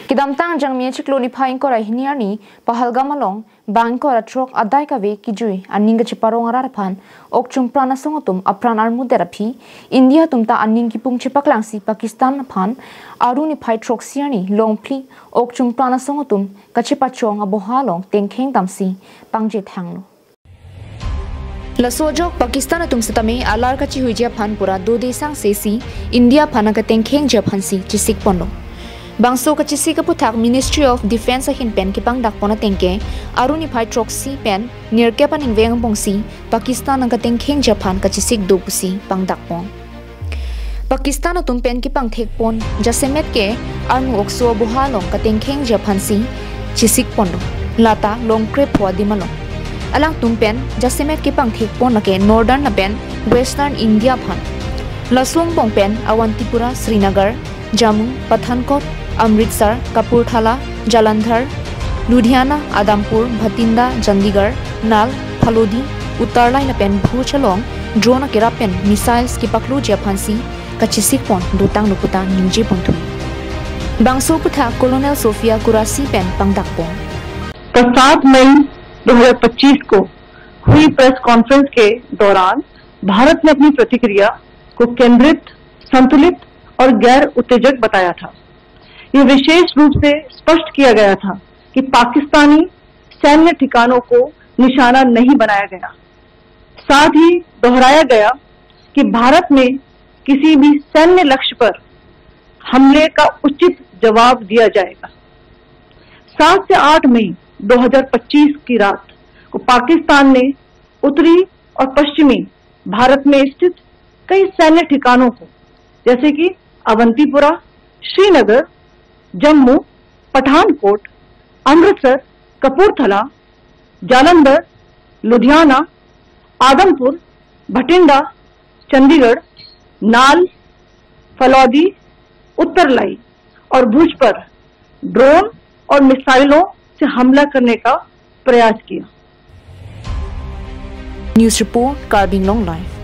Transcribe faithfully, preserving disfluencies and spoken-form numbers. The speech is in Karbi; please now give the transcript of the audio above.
Kedamtang Jangmi achiklo niphai ingkoi ra hini arni Pahalgam along bang ingkoi ra throk adai kave kejui aning kacheparong arat aphan ok chumpran asong atum apran armudet aphi India atum ta aning kipung chepaklangsi Pakistan aphan Aru niphai throksi arni longphli ok chumpran asong atum kachepachong aboha along tengkheng damsi pangje thanglo. Laso ajok Pakistan atum setame alar kachihuiji aphan pura dode sangse si India aphan nangkatengkhengji aphansi chesik ponlo. Bangso kachesik aputhak Ministry of Defence ahin pen kepangdak pon ateng ke Aru niphai throksi pen nirkep aningve angbongsi Pakistan nangkatengkhengji aphan kachesik do pusi pangdak pon. Pakistan atum pen kepangthek pon jasemet ke armu okso aboha along katengkhengji aphansi chesik ponlo. Lata longkrepho adim along. Alangtum pen jasemet kepangthek pon lake Northern lapen Western India aphan. Laso angbong pen Awantipura, Srinagar, Jammu, Pathankot, Amritsar, Kapurthala, Jalandhar, Ludhiana, Adampur, Bathinda, Chandigarh, Nal, Phalodi, Uttarlai lapen Bhuj along drone akerap pen missiles kepakloji aphansi kachesik pon dotanglo puta ningje ponthu. Bangso aputhak Colonel Sophia Kurasi pen pangdak pon. तो सात मई दो हज़ार पच्चीस को हुई press conference के दौरान भारत ने अपनी प्रतिक्रिया को केंद्रित, संतुलित और गैर उत्तेजक बताया था। यह विशेष रूप से स्पष्ट किया गया था कि पाकिस्तानी सैन्य ठिकानों को निशाना नहीं बनाया गया। साथ ही दोहराया गया कि भारत में किसी भी सैन्य लक्ष्य पर हमले का उचित जवाब दिया जाएगा। सात से आठ मई दो हज़ार पच्चीस की रात को पाकिस्तान ने उत्तरी और पश्चिमी भारत में स्थित कई सैन्य ठिकानों को, जैसे कि अवंतीपुरा, श्रीनगर, जम्मू, पठानकोट, अमृतसर, कपूरथला, जालंधर, लुधियाना, आदमपुर, भटिंडा, चंडीगढ़, नाल, फलौदी, उत्तरलाई और भुज पर ड्रोन और मिसाइलों से हमला करने का प्रयास किया। News report, Karbi Anglong Live.